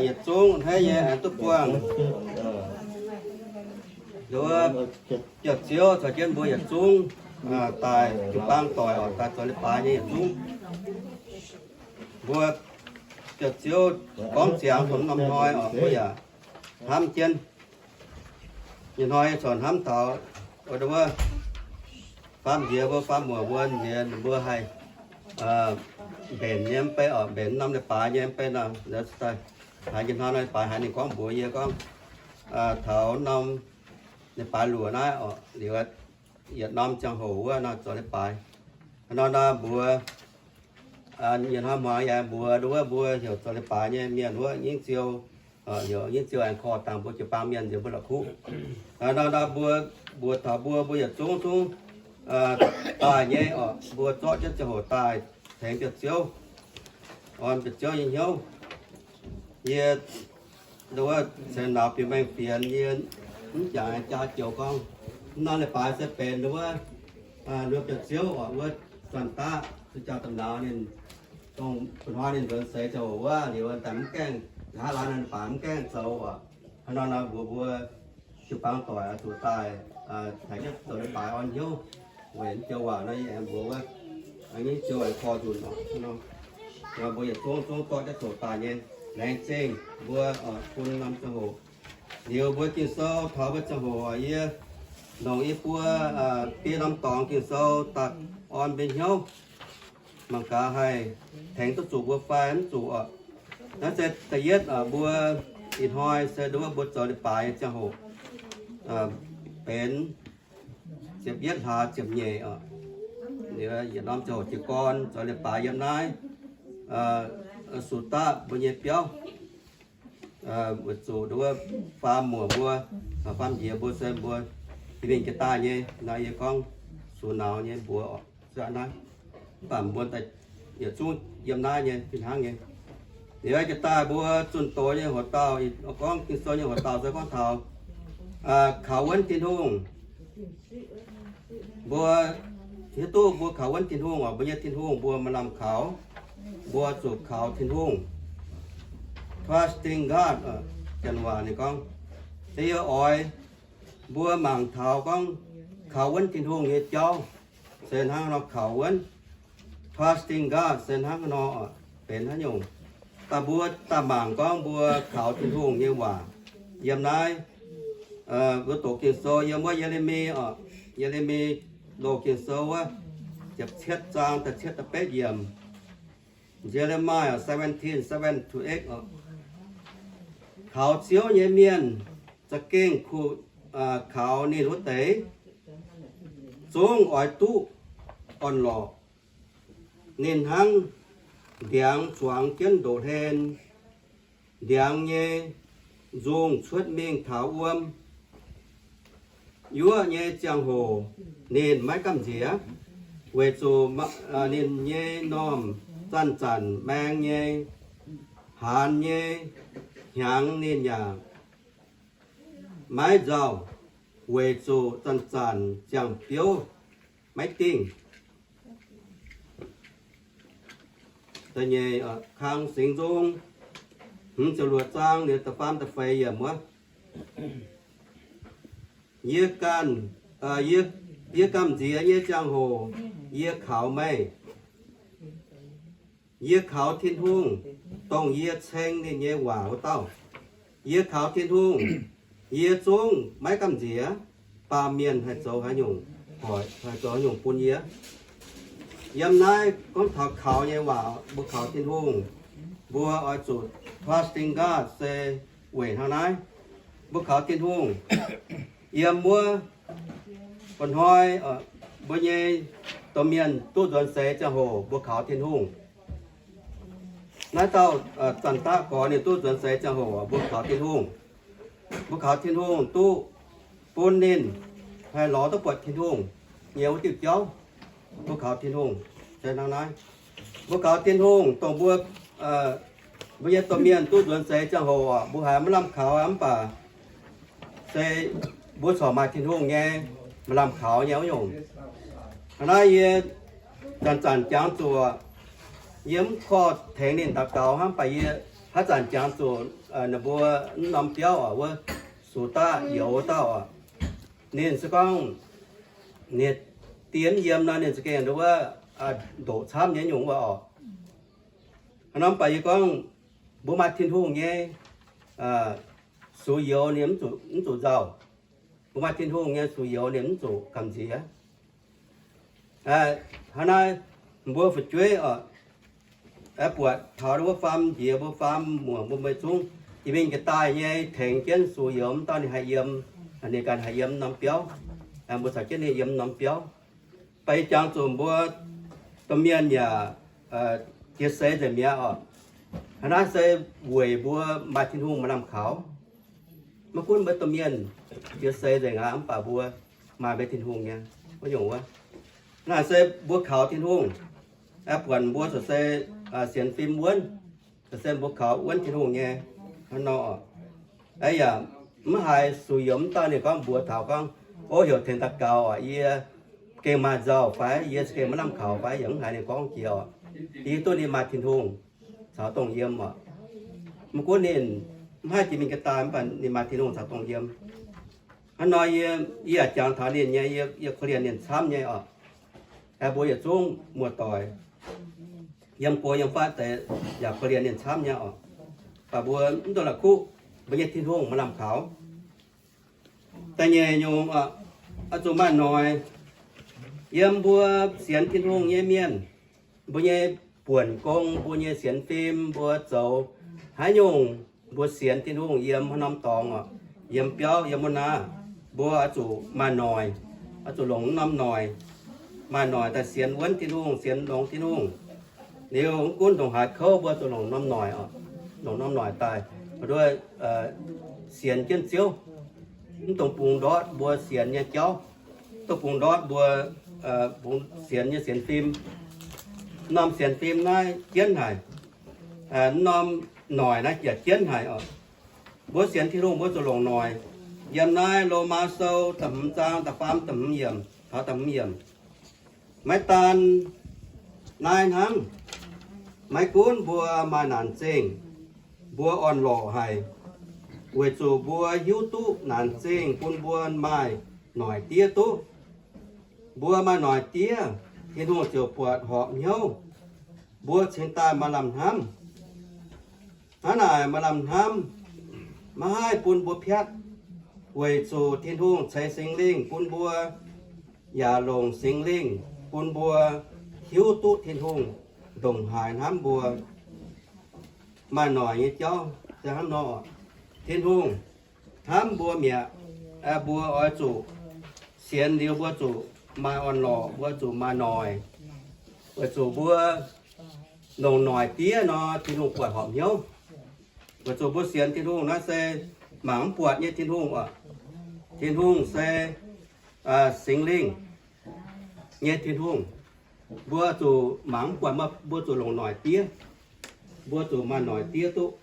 Yietc zungv hnangv nyei aengx duqv buangh. Nduov, Biauv-Ziouv caux jienv mbuo yietc zungv daaih jiu-baang doic oc, daaih zoux leiz-baaix nyei yietc zungv. Mbuo Biauv-Ziouv gorngv ziangx dongh norm hnoi oc, mbuo yaac hnamv jienv. Nyei hnoi yie corc hnamv taux wuov faam-nziex mbuo, faam-muoc mbuo, nziex ninh mbuo haih mbenc nyei mv bei oc, mbenc norm leiz-baaix nyei mv bei nor, haiz nyei hnoi leiz-baaix haiz ninh gorngv mbuox yie gorngv, taux norm leiz-baaix luoqc naaiv oc, liuz yietc norm ziangh hoc wuov nor zoux leiz-baaix. Hnangv nor nor mbuox, yietc hnoi hmuangx yaac mbuox wuov mbuo heuc zoux leiz-baaix nyei mienh wuov nyingv ziou, heuc nyingv ziou aengx korv dangx mbuo jiu-baang mienh nziex mbuo la'kuqv. Hnangv nor nor mbuo, mbuox taux mbuo, mbuo yietc zungv zungv daaih nyei oc, mbuo zorqv jienv ziangh hoc daaih tengx Biauv-Ziouv, orn Biauv-Ziouv nyei hnyouv. Yie wuov ceix nauz bieqc maengh fienx, yie mv jangx jaa joux gorngv, norm leiz-baaix se benx wuov, wuov Biauv-Ziouv oc, wuov Zanc-Daqv, zuqc jaa da'nauz ninh, dongh ba'hnoi ninh nzuonx seix ziangh hoc wuov, liuz daaih mv gaengh, nqa'haav laanh ninh baac mv gaengh zoux oc. Hnangv nor nor mbuox mbuo jiu-baang doic oix zuqc daaih tengx jienv zoux leiz-baaix orn hnyouv. Weic joux waac nor yie aengx mbuox wuov, nyingv ziou aengx korv nzunc oc. Nor mbuo yietc zungv zungv zorqv jienv zoux daaih nyei, laengz zingh mbuo bun norm ziangh hoc. Liuz mbuo Ging-Sou taux mbuo ziangh hoc yie longc yie buo biei norm dorngx Ging-Sou daaih orn mbuo hnyouv. Mangc gaax haih tengx duqv zuqc mbuo fai mv zuqc oc. Naaiv se da'yietv oc, mbuo ih hnoi se nduov mbuo zoux leiz-baaix nyei ziangh hoc, benx ziepc yietv hlaax ziepc nyeic oc. Yietc norm ziangh hoc jiez gorn zoux leiz-baaix yiem naaiv Sutv Daqv mbuo nyei biauv, weic zuqc nduov faam muoc mbuo, faam njiec mbuo se mbuo jiex mingh jiex daaih nyei nor, yie gorngv sux nauz nyei mbuox oc, se naaiv. Mv baac mbuo yietc zungv yiem naaiv nyei fih hnangv nyei. Liuz jiex daaih mbuo zunh doz nyei hoc dauh, gorngv Ging-Sou nyei hoc dauh se gorngv taux kaux wuonv Tin-Hungh. Mbuo hiuv duqv mbuo kaux wuonv Tin-Hungh oc, mbuo nyei Tin-Hungh mbuo maaih lamh kaux, mbuo zuqc kaux Tin-Hungh. Trusting God, Janx waac ninh gorngv. Se yie oix mbuo mangc taux gorngv kaux wuonv Tin-Hungh nyei jauv se hnangv nor kaux wuonv. Trusting God se hnangv nor benx haaix nyungc. Daaih mbuo daaih mangc gorngv mbuo kaux Tin-Hungh nyei waac yiem naaiv, mbuo doqc Ging-Sou yiem wuov Ye^le^mi oc, Ye^le^mi loz Ging-Sou wuov ziepc cietv zaang da'cietv da'betv yiemc. Jeremiah seventeen, seven to eight oc. Kaux Ziouv nyei mienh za'gengh kuh kaux ninh wuov deix zungv oix duqv orn-lorqc. Ninh hnangv ndiangx zuangx jienv ndoqv hlen, ndiangx nyei nzungh cuotv mingh taux wuom. Yuoqv nyei ziangh hoc ninh maiv gamh nziex, weic zuqc ninh nyei normh zanc-zanc maeng nyei, haanz nyei, hnyangx ninh yaac maiv nzauh, weic zuqc zanc-zanc ziangh biouv maiv dingh. Da'nyeic, Kang Singx Nzung hmz ziepc luoqc zaang liuz da'faam da'feix yiemc wuov. Yie ganh, yie, yie gamh nziex nyei ziangh hoc yie kaux meih. Yie kaux Tin-Hungh, dongh yie ceng ninh nyei waac wuov dauh. Yie kaux Tin-Hungh, yie zungv maiv gamh nziex, baamh mienh haih zoux haaix nyungc hoic, haih zoux haaix nyungc bun yie. Yiem naaiv gorngv taux kaux nyei waac, mbuo kaux Tin-Hungh, mbuo oix zuqc trusting God se weic hnangv naaiv. Mbuo kaux Tin-Hungh, yiem wuov mba'hnoi mbuo nyei domh mienh duqv nzuonx seix ziangh hoc mbuo kaux Tin-Hungh. Naaiv dauh Zanc Daqv Gorx ninh duqv nzuonx seix ziangh hoc mbuo kaux Tin-Hungh. Mbuo kaux Tin-Hungh duqv bun ninh haih lorz duqv buatc Tin-Hungh nyei wuov diuh jauv. Mbuo kaux Tin-Hungh se hnangv naaiv. Mbuo kaux Tin-Hungh dongh mbuo, mbuo nyei domh mienh duqv nzuonx seix ziangh hoc mbuo haiz maiv lamh kaux mv baac se mbuo corc maaih Tin-Hungh nyei, maaih lamh kaux nyei wuov nyungc. Hnangv naaiv yie zanc-zanc jangx zuqc, yie mv korv tengx ninh daux gaux hnangv, mv baac yie haaix zanc jangx zuqc ninh mbuo norm biauv oc, wuov sux daaih youz dauh oc, ninh se gorngv ninh dien yiem nor, ninh za'gengh wuov ndoqc camv nyei nyungc wuov oc. Hnangv naaiv mv baac yie gorngv, mbuo maaih Tin-Hungh nyei sux youz ninh mv zuqc nzauh. Mbuo maaih Tin-Hungh nyei sux youz ninh mv zuqc gamh nziex. Hnangv naaiv, mbuo fu'jueiv oc, buatc taux wuov faam nziex, mbuo faam muoc, mbuo mbuo zungv jiex mingh jiex daaih nyei tengx jienv sux youz mv dauh ninh haih yiem, ninh ganh haih yiem norm biauv. Mbuo caux jienv ninh yiem norm biauv. Baac yie jangx zuqc mbuo domh mienh yaac jiex seix nzengc mi'aqv oc. Hnangv naaiv se weic mbuo maaih Tin-Hungh maaih lamh kaux. Maiv gunv mbuo domh mienh jiex seix nzengc aqv, mv baac mbuo maaih mbuo Tin-Hungh nyei wuov nyungc wuov. Naaiv se mbuo kaux Tin-Hungh, buonc mbuo corc se sienx fim wuonv, corc se mbuo kaux wuonv Tin-Hungh nyei hnangv nor. Yaac mv haiz sux youz mv dauh ninh gorngv mbuox taux gorngv, ov, heuc tengx daux gaux oc, yie gengh maaih nzauh fai yie gengh maiv lamh kaux fai, yaac mv haiz ninh gorngv jiex oc. Yie duqv ninh maaih Tin-Hungh caux dongh yiem oc. Maiv gunv ninh mv haih jiex mingh ga'daaih, mv baac ninh maaih Tin-Hungh caux dongh yiem. Hnangv nor yie, yie yaac jangx taux ninh nyei, yie korv-lienh ninh camv nyei oc. Mbuo yietc zungv muoz-doic yiem go yiem fatv deix yaac korv-lienh ninh camv nyei oc. Baac mbuo mv dungx la'kuqv mbuo nyei Tin-Hungh maaih lamh kaux. Da'nyeic nyungc, oix zuqc maaih noic. Yiem mbuo sienx Tin-Hungh nyei mienh, mbuo nyei buonc gong, mbuo nyei sienx fim, mbuo zoux haaix nyungc, mbuo sienx Tin-Hungh yiem haaix norm dorngx oc, yiem biauv yiem wuov naaiv, mbuo oix zuqc maaih noic, oix zuqc longc norm noic. Maaih noic daaih sienx wuonv Tin-Hungh, sienx longx Tin-Hungh. Liuz mv gunv ndongc haaix kouv mbuo zuqc longc norm noic oc. Longc norm noic daaih, mbuo sienx jienv Ziouv. Mv dungx bungx ndortv mbuo sienx nyei jauv, dongh bungx ndortv mbuo sienx nyei sienx fim. Norm sienx fim naaiv jienv haic, norm noic naaiv yaac jienv haic oc. Mbuo sienx Tin-Hungh mbuo zuqc longc noic. Yiem naaiv Lomaa Sou da'hmz zaang da'faam da'hmz yiemc taux da'hmz yiemc. Maiv daan naaiv hnangv, maiv gunv mbuo maaih naanc zingh, mbuo orn-lorqc haic, weic zuqc mbuo hiuv duqv naanc zingh bun mbuo maaih noic diev duqv. Mbuo maaih noic diev, Tin-Hungh ziouc buatc horpc hnyouv, mbuo cingx daaih maaih lamh hnamv. Hnangv naaic maaih lamh hnamv maiv haih bun mbuo piatv, weic zuqc Tin-Hungh ceix Singx Lingh bun mbuo, yaac longc Singx Lingh bun mbuo hiuv duqv Tin-Hungh ndongc haaix hnamv mbuo. Maaih noic nyei jauv se hnangv nor, Tin-Hungh hnamv mbuo mi'aqv. Mbuo oix zuqc sienx liuz mbuo zuqc maaih orn-lorqc, mbuo zuqc maaih noic, weic zuqc mbuo longc noic diev nor, Tin-Hungh buatc horpc hnyouv. Weic zuqc mbuo sienx Tin-Hungh naaiv se mangc mv buatc nyei Tin-Hungh oc. Tin-Hungh se Singx Lingh nyei Tin-Hungh. Mbuo zuqc mangc mv buatc, mbuo zuqc longc noic diev. Mbuo zuqc maaih noic diev duqv.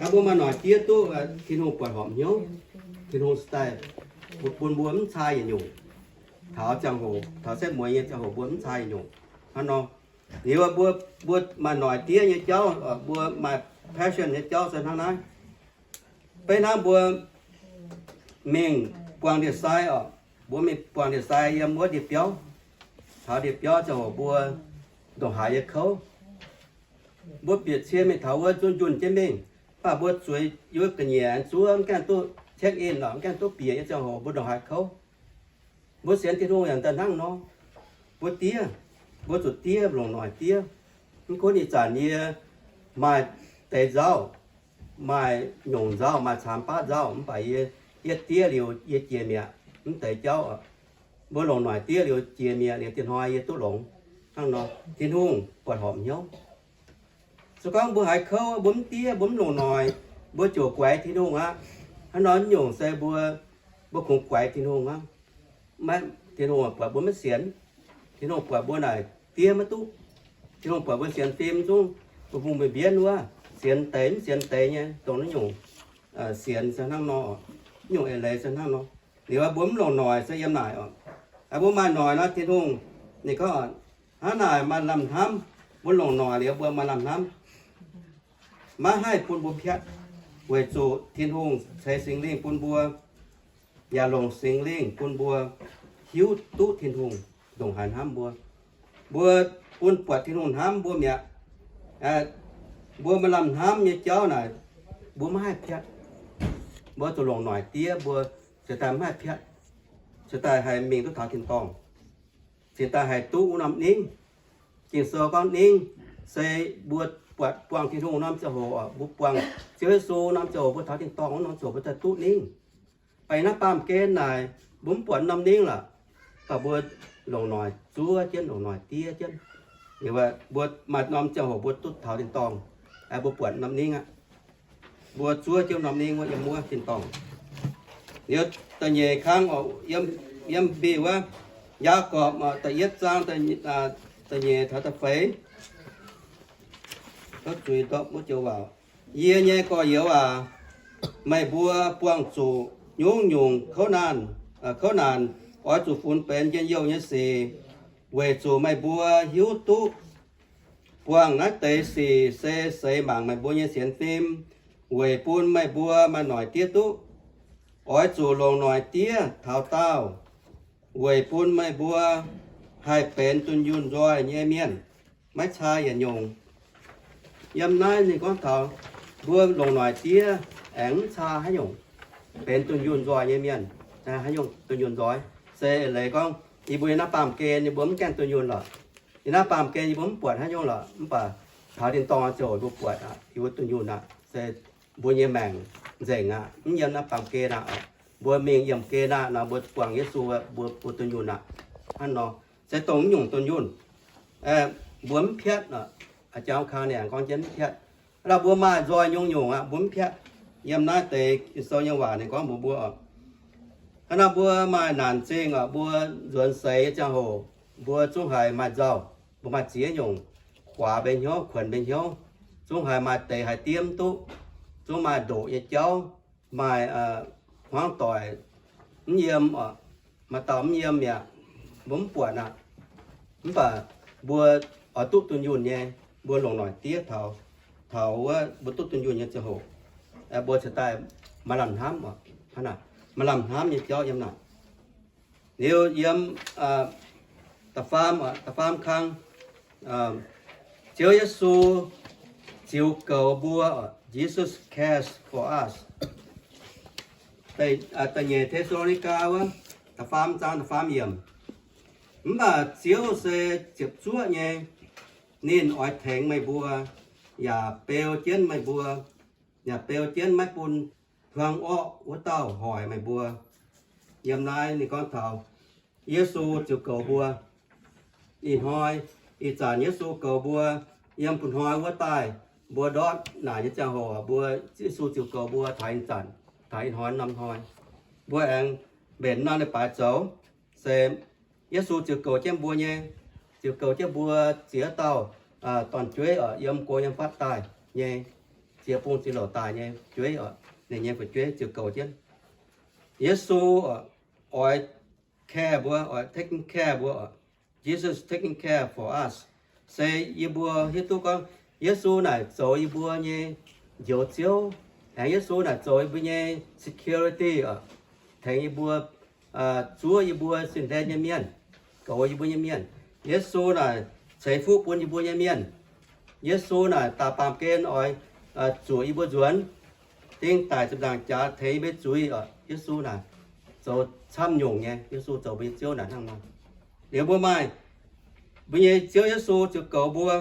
Mbuo maaih noic diev duqv, Tin-Hungh buatc horpc hnyouv. Tin-Hungh se daaih bun mbuo mv caa yietc nyungc. Taux ziangh hoc, taux setv mueiz nyei ziangh hoc mbuo mv caa yietc nyungc. Hnangv nor, liuz mbuo, mbuo maaih noic diev nyei jauv, mbuo maaih passion nyei jauv se hnangv naaiv. Beiv hnangv mbuo mingh buangh ndie-sai oc, mbuo mingh buangh ndie-sai yiem wuov ndie-biauv. Taux ndie-biauv ziangh hoc mbuo ndongc haaix nyei kouv, mbuo bieqc cie mingh taux wuov nzunc njunh jienv mingh, mv baac mbuo zueiz yuov ga'nyiec zuov mv gaengh duqv check in oc, mv gaengh duqv bieqc nyei ziangh hoc mbuo ndongc haaix kouv. Mbuo sienx Tin-Hungh yaac daaih hnangv nor. Mbuo diev, mbuo zuqc diev, longc noic diev. Mv gunv ih zanc yie maaih deix nzauv, maaih nyungc nzauv, maaih caamx baav nzauv, mv baac yie, yie diev liuz yie jiex mi'aqv. Mv deix jauv, mbuo longc noic diev liuz jiex mi'aqv, liuz dieh hnoi yie duqv longx. Hnangv nor, Tin-Hungh buatc horpc hnyouv. Se gorngv mbuo haiz kouv, mbuo mv diev, mbuo mv longc noic, mbuo ziouc guaix Tin-Hungh aqv. Hnangv nor nyungc se mbuo, mbuo kungx guaix Tin-Hungh aqv. Maiv, Tin-Hungh buatc mbuo maiv sienx. Tin-Hungh buatc mbuo naaic diev maiv duqv. Tin-Hungh buatc mbuo sienx fim zungv, mbuo bungx mbienv wuov, sienx deix mv sienx deix nyei, dongh naaiv nyungc sienx se hnangv nor, nyungc eix leiz se hnangv nor. Liuz mbuo mv longc noic se yiem naaic oc. Mbuo maaih noic nor, Tin-Hungh ninh gorngv, hnangv naaic maaih lamh hnamv. Mbuo longc noic liuz mbuo maaih lamh hnamv, maiv haih bun mbuo piatv. Weic zuqc Tin-Hungh ceix Singx Lingh bun mbuo, yaac longc Singx Lingh bun mbuo hiuv duqv Tin-Hungh ndongc haaix hnamv mbuo. Mbuo bun buatc Tin-Hungh hnamv mbuo mi'aqv. Mbuo maaih lamh hnamv nyei jauv naaic, mbuo maiv haih piatv. Mbuo zuqc longc noic diev, mbuo ziouc daaih maiv haih piatv, ziouc daaih haih mingh duqv taux tin-dorngh, ziouc daaih haih duqv wuov norm ningv. Ging-Sou gorngv ningv se mbuo buatc buangh Tin-Hungh norm ziangh hoc, mbuo buangh Ziouv Yesu norm ziangh hoc mbuo taux tin-dorngh wuov norm ziangh hoc mbuo daaih duqv ningv. Baac naaiv baamh gen naaic mbuo mv buatc norm ningv lorqc, baac mbuo longc noic zuov jienv, longc noic diev jienv. Mbuo maaih norm ziangh hoc mbuo duqv taux tin-dorngh, mbuo buatc norm ningv aqv. Mbuo zuov jienv norm ningv wuov yiem wuov tin-dorngh. Liuz da'nyeic kang, yiem mbiv wuov, Yaagorpc da'yietv zaang da'nyeic taux da'feix. Yie nyei gorx-youz aac, meih mbuo buangh zuqc nyungc-nyungc kouv naanc, kouv naanc oix zuqc funx benx njien-youh nyei sic, weic zuqc meih mbuo hiuv duqv buangh naaiv deix sic se seix mangc meih mbuo nyei sienx fim, weic bun meih mbuo maaih noic diev duqv. Oix zuqc longc noic diev taux daauh, weic bun meih mbuo haih benx dunh yunh nzoih nyei mienh, maiv caa yietc nyungc. Yiem naaiv ninh gorngv taux mbuo longc noic diev aengx mv caa haaix nyungc, benx dunh yunh nzoih nyei mienh. Haaix nyungc dunh yunh nzoih? Se leiz gorngv yie mbuo yiem naaiv baamh gen yie mbuo mv gaengh dunh yunh lorqc. Yiem naaiv baamh gen yie mbuo mv buatc haaix nyungc lorqc, mv baac taux tin-dorngh ziouc mbuo buatc aqv, yie mbuo dunh yunh aqv. Se mbuo nyei maengc nzengc aqv, mv yiem naaiv baamh gen aqv. Mbuo mingh yiemh gen aqv nor, mbuo buangh Yesu, mbuo, mbuo dunh yunh aqv. Hnangv nor, se dongh mv nyungc dunh yunh, mbuo mv piatv. Jangx kang niangx gorngv jienv mv piatv. Hnangv nor mbuo maaih nzoih nyungc-nyungc aqv, mbuo mv piatv. Yiem naaiv deix Ging-Sou nyei waac ninh gorngv mbuox mbuo oc, hnangv nor mbuo maaih naanc zingh oc, mbuo nzuonx seix nyei ziangh hoc, mbuo zungv haiz maaih nzauh, mbuo maaih ziex nyungc, guaax mbenc hnyouv, kuonx mbenc hnyouv, zungv haiz maaih deix haiz diev mv duqv, zungv maaih ndoqc nyei jauv, maaih hmuangv doic mv yiem oc, maaih dauh mv yiem mi'aqv, mbuo mv buatc aqv. Mv baac mbuo oix duqv dunh yunh nyei, mbuo longc noic diev taux, taux wuov mbuo duqv dunh yunh nyei ziangh hoc, mbuo cingx daaih maaih lamh hnamv oc. Hnangv naaic, maaih lamh hnamv nyei jauv yiem naaic. Liuz yiem da'faam, da'faam kang, Ziouv Yesu ziux goux mbuo, Jesus cares for us. Da'nyeic Te^saa^lo^ni^gaa wuov, da'faam zaang da'faam yiemc. Mv baac Ziouv se ziepc zuoqv nyei, ninh oix tengx meih mbuo, yaac beu jienv meih mbuo, yaac beu jienv maiv bun huang orqv wuov dauh hoic meih mbuo. Yiem naaiv ninh gorngv taux Yesu ziux goux mbuo. Ih hnoi, ih zanc Yesu goux mbuo, yiem bun hnoi wuov daaih, mbuo ndortv naaic nyei ziangh hoc mbuo, Yesu ziux goux mbuo taux ih zanc, taux ih hnoi norm hnoi, mbuo aengx mbenc norm leiz-baaix zoux, se Yesu ziux goux jienv mbuo nyei, ziux goux jienv mbuo ziex dauh dorn-jueiv oc, yiem go yiem fatv daaih nyei, ziex bung ziex louc daaih nyei jueiv oc, ninh nyei fu'jueiv ziux goux jienv. Yesu oix care mbuo, oix taking care mbuo oc. Jesus taking care for us. Se yie mbuo hiuv duqv gorngv Yesu naaic zoux yie mbuo nyei Njoux Ziouv, aengx Yesu naaic zoux yie mbuo nyei security oc, tengx yie mbuo, zuov yie mbuo sin-hlen nyei mienh, goux yie mbuo nyei mienh. Yesu naaic ceix fuqv bun yie mbuo nyei mienh. Yesu naaic daaih baamh gen oix zuoqc yie mbuo nzuonx, ding daic ziepc nzaangc jaax tengx yie mbuo zuiz oc. Yesu naaic zoux camv nyungc nyei. Yesu zoux mbuo nyei Ziouv naaic hnangv nor. Liuz mbuo maaih mbuo nyei Ziouv Yesu ziouc goux mbuo.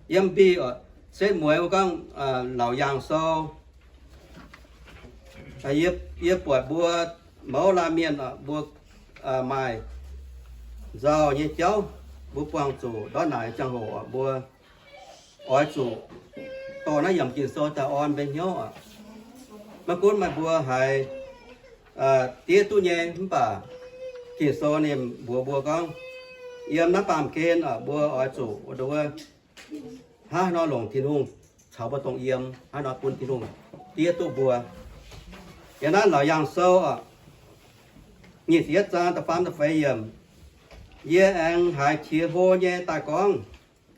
Yiem mbiv oc, setv mueiz mbuo gorngv Laauc Yaangh Sou, yie buatc mbuo mouz laanh mienh oc, mbuo maaih nzauh nyei jauv, mbuo buangh zuqc ndortv naaic ziangh hoc oc, mbuo oix zuqc dorh naaiv yiemc Ging-Sou daaih orn mbuo hnyouv oc. Maiv gunv meih mbuo haiz diev duqv nyei, mv baac Ging-Sou ninh mbuox mbuo gorngv, yiem naaiv baamh gen oc, mbuo oix zuqc wuov hnangv haaix nor longc Tin-Hungh caux mbuo dongh yiem, hnangv haaix nor bun Tin-Hungh diev duqv mbuo. Yiem naaiv Laauc Yaangh Sou oc, nyic ziepc yietv zaang da'faam da'feix yiemc, yie aengx haiz qiex hlo nyei daaih gorngv,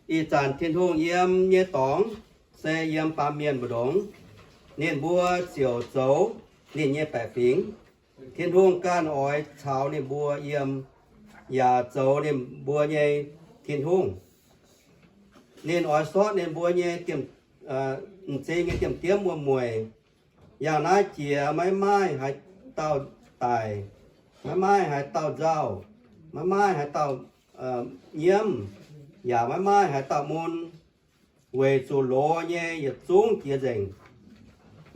ih zanc Tin-Hungh yiem nyei dorngx se yiem baamh mienh mbu'ndongx. Ninh mbuo ziouc zoux ninh nyei baeqc fingx. Tin-Hungh ganh oix caux ninh mbuo yiem, yaac zoux ninh mbuo nyei Tin-Hungh. Ninh oix sortv ninh mbuo nyei diemv, m'zing nyei diemv-diemv wuom-mueic. Yangh naaiv jiex maiv maaih haaix dauh daic, maiv maaih haaix dauh nzauh, maiv maaih haaix dauh nyiemv, yaac maiv maaih haaix dauh mun, weic zuqc loz nyei yietc zungv jiex nzengc.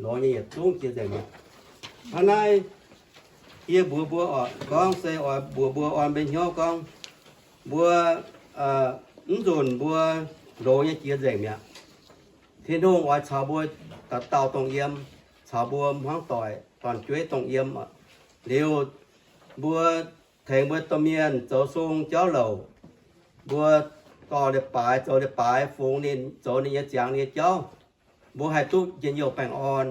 Loz nyei yietc zungv jiex nzengc mi'aqv. Hnangv naaiv yie mbuox mbuo oc, gorngv se oix mbuox mbuo orn mbuo hnyouv gorngv, mbuo mv nzunc mbuo loz nyei jiex nzengc mi'aqv. Tin-Hungh oix caux mbuo dauh dauh dongh yiem, caux mbuo hmuangv doic dorn-jueiv dongh yiem. Liuz mbuo tengx mbuo domh mienh zoux sung jauv louc, mbuo dorh leiz-baaix zoux leiz-baaix fungx ninh zoux ninh nyei ziangx nyei jauv, mbuo haih duqv njien-youh baengh orn.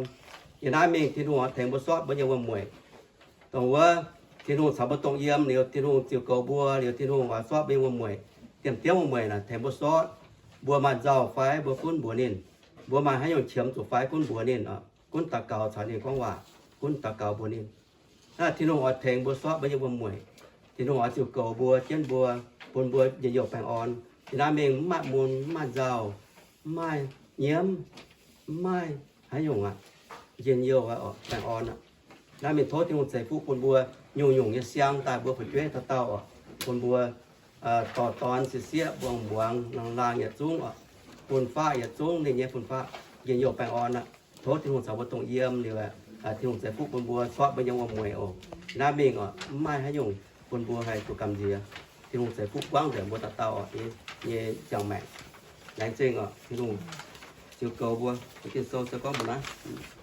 Yiem naaiv mingh Tin-Hungh oix tengx mbuo sortv mbuo nyei wuom-mueic. Dongh wuov, Tin-Hungh caux mbuo dongh yiem liuz, Tin-Hungh ziux goux mbuo liuz, Tin-Hungh oix sortv mbuo nyei wuom-mueic. Diemv-diemv wuom-mueic naaic tengx mbuo sortv. Mbuo maaih nzauh fai mbuo gunv mbuox ninh. Mbuo maaih haaix nyungc qiemx zuqc fai gunv mbuox ninh. Gunv daux gaux caux ninh gorngv waac, gunv daux gaux mbuox ninh. Naaiv Tin-Hungh oix tengx mbuo sortv mbuo nyei wuom-mueic. Tin-Hungh oix ziux goux mbuo, jienv mbuo, bun mbuo njien-youh baengh orn. Yiem naaiv mingh mv maaih mun, mv maaih nzauh, mv maaih nyiemv, mv maaih haaix nyungc aqv, njien-youh baengh orn aqv. Naaiv mingh tov Tin-Hungh ceix fuqv bun mbuo nyungc-nyungc nyei siang daaih mbuo fu'jueiv dauh dauh oc, bun mbuo dorh dorn sieqv-sieqv, mbuangz-mbuangz, laangz-laangz yietc zungv oc, fun-faqv yietc zungv ninh nyei fun-faqv njien-youh baengh orn aqv. Tov Tin-Hungh caux mbuo dongh yiem liuz, Tin-Hungh ceix fuqv bun mbuo sortv mbuo nyei wuom-mueic oc. Naaiv mingh oc, mv maaih haaix nyungc bun mbuo haih duqv gamh nziex. Tin-Hungh ceix fuqv buangv nzengc mbuo dauh dauh oc nyei ziangh maengc. Laengz zingh oc, Tin-Hungh ziux goux mbuo. Ging-Sou se gorngv mbuo naaiv